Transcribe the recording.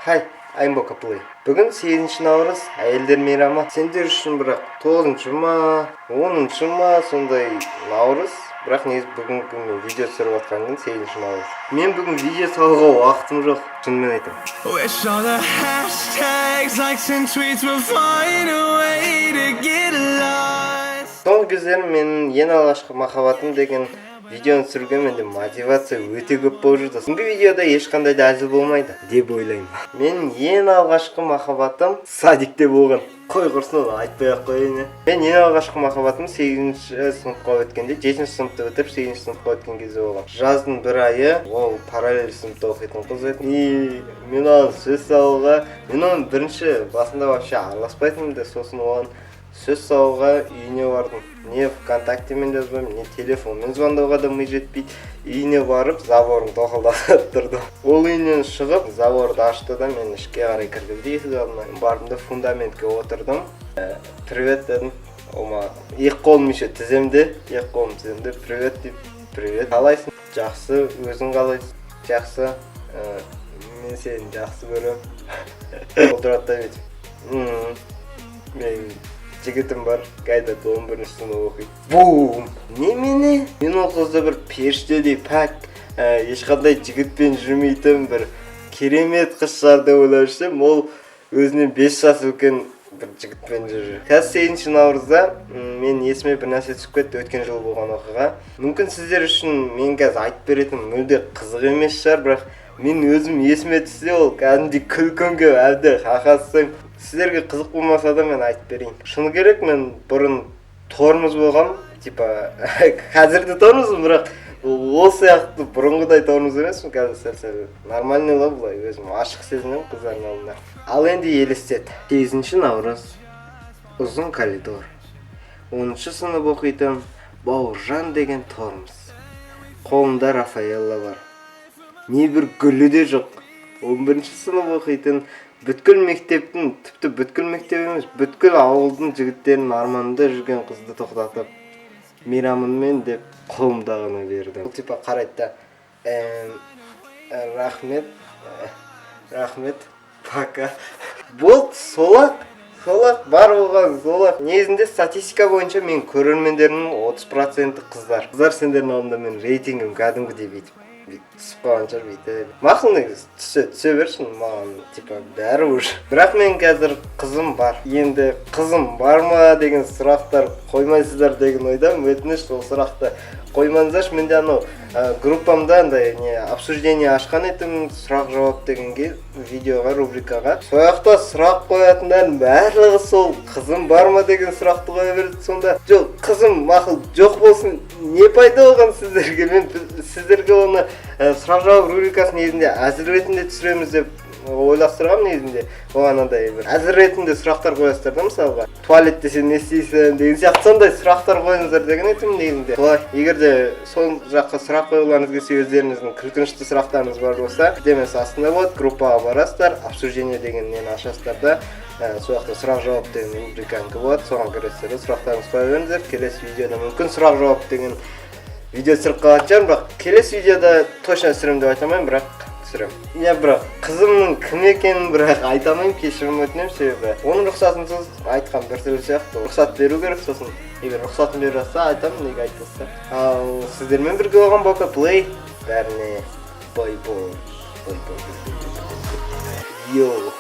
Hi, I'm Boka Play. Бүгін 8 наурыз, әйелдер мейрамы. Сендер үшін бірақ 9-ма, 10-ма, сондай наурыз. Бірақ негізі бүгінгі мен видео түсіріп жатқан күн 8 наурыз. Мен бүгін видео салуға уақытым жоқ, шынымен айтамын. Wish all the hashtags, likes, and tweets would find a way to get lost. Соңғы кездері менің «Ең алғашқы махаббатым» деген видеоны түсіруге менде мотивация өте көп болып жүрді. Бүгінгі видеода ешқандай да әзіл болмайды деп ойлаймын. Менің ең алғашқы махаббатым садикте болған. Қой, құрсын, оны айтпай ақ қояйын, иә. Мен ең алғашқы махаббатым сегізінші сыныпқа өткенде, жетінші сыныпты бітіріп, сегізінші сыныпқа өткен кезде болған. Жаздың бір айы ол параллель сыныпта оқитын қыз еді. И мен оған сөз салуға, мен оның бірінші басында вообще араласпайтынмын да, сосын оған сөз салуға үйіне бардым. Не ВКонтактемен жазбаймын, не телефонмен звондауға да ми жетпейді. Үйіне барып, заборын тоқылдатып тұрдым. Ол үйінен шығып, заборды ашты да, мені ішке қарай кіргізді. Есік алдына бардым да, фундаментке отырдым. «Привет», – дедім. Ол маған, екі қолым еще тіземде, екі қолым тіземде, «Привет», – деп. «Привет, қалайсың?» «Жақсы, өзің қалайсың?» «Жақсы. Мен сені жақсы көремін». Ол тұрады да, бүйтіп: Менің жігітім бар, Гайдат, 11-сынып оқиды». Бум! Немене, мен ол қызды бір періштедей пәк, ешқандай жігітпен жүрмейтін бір керемет қыз шығар деп ойлап жүрсем, ол өзінен 5 жас үлкен бір жігітпен жүр. Қазір 8 наурызда мен есіме бір нәрсе түсіп кетті, өткен жылы болған оқиға. Мүмкін, сіздер үшін мен қазір айтып беретін мүлде қызық емес шығар, бірақ мен өзім есіме түссе, ол кәдімгідей күлкім келіп, әбден хахастаймын. Сіздерге қызық болмаса да, мен айтып берейін. Шыны керек, мен бұрын тормоз болғанмын. Типа қазір де тормозбын, бірақ ол сияқты бұрынғыдай тормоз емеспін. Қазір сәл сәл нормальный лау, былай өзім ашық сезінемін қыздардың алдында. Ал енді елестет: 8 наурыз, ұзын коридор, 10-сынып оқитын Бауыржан деген тормоз, қолында Рафаэлло бар, не бір гүлі де жоқ. 11-сынып оқитын, бүткіл мектептің, тіпті бүткіл мектеп емес, бүткіл ауылдың жігіттерінің арманында жүрген қызды тоқтатып, «Мейрамыңмен» деп қолымдағыны бердім. Ол типа қарайды да: «Рахмет, рахмет, пока». Болды, сол-ақ, сол-ақ, бар болған сол-ақ. Негізінде статистика бойынша мен көрермендерімнің 30%-і қыздар. Қыздар, сендердің алдында менің рейтингім кәдімгідей бүйтіп бүйтіп түсіп қалған шығар бүйтіп. Мақұл, негізі түссе, түсе берсін, маған типа бәрі уже. Бірақ мен қазір қызым бар. Енді «Қызым бар ма?» деген сұрақтар қоймайсыздар деген ойдамын. Өтініш, ол сұрақты қоймаңыздаршы. Менде анау группамда андай не обсуждение ашқан едім, сұрақ жауап дегенге, видеоға, рубрикаға. Сол жақта сұрақ қоятындардың барлығы сол «Қызым бар ма?» деген сұрақты қоя берді. Сонда жоқ, қызым мақұл, жоқ болсын, не пайда оған сіздерге? Мен сіздерге оны сұрақ жауап рубрикасын негізінде әзіл ретінде түсіреміз деп ойластырғанмын. Негізінде оған андай бір әзіл ретінде сұрақтар қоясыздар да, мысалға, «Туалетте сен не істейсің?» деген сияқты, сондай сұрақтар қойыңыздар деген едім негізінде. Солай, егер де сол жаққа сұрақ қойғыларыңыз келсе, өздеріңіздің күлкінішті сұрақтарыңыз бар болса, сілтемесі астында болады, группаға барасыздар, обсуждение деген нені ашасыздар да, сол жақта сұрақ жауап деген рубриканікі болады, соған кіресіздер да, сұрақтарыңызды қоя беріңіздер. Келесі видеода мүмкін сұрақ жауап деген видео түсіріп қалатын шығармын, бірақ келесі видеода точно түсіремін деп айта алмаймын, бірақ түсіремін, иә. Бірақ қызымның кім екенін бірақ айта алмаймын, кешірім өтінемін, себебі оның рұқсатынсыз айтқан біртүрлі сияқты. Рұқсат беру керек, сосын егер рұқсатын беріп жатса, айтамын, неге айтпасқа? Ал сіздермен бірге болған Бока Плей. Бәріне бай бой, бай бой, йоу.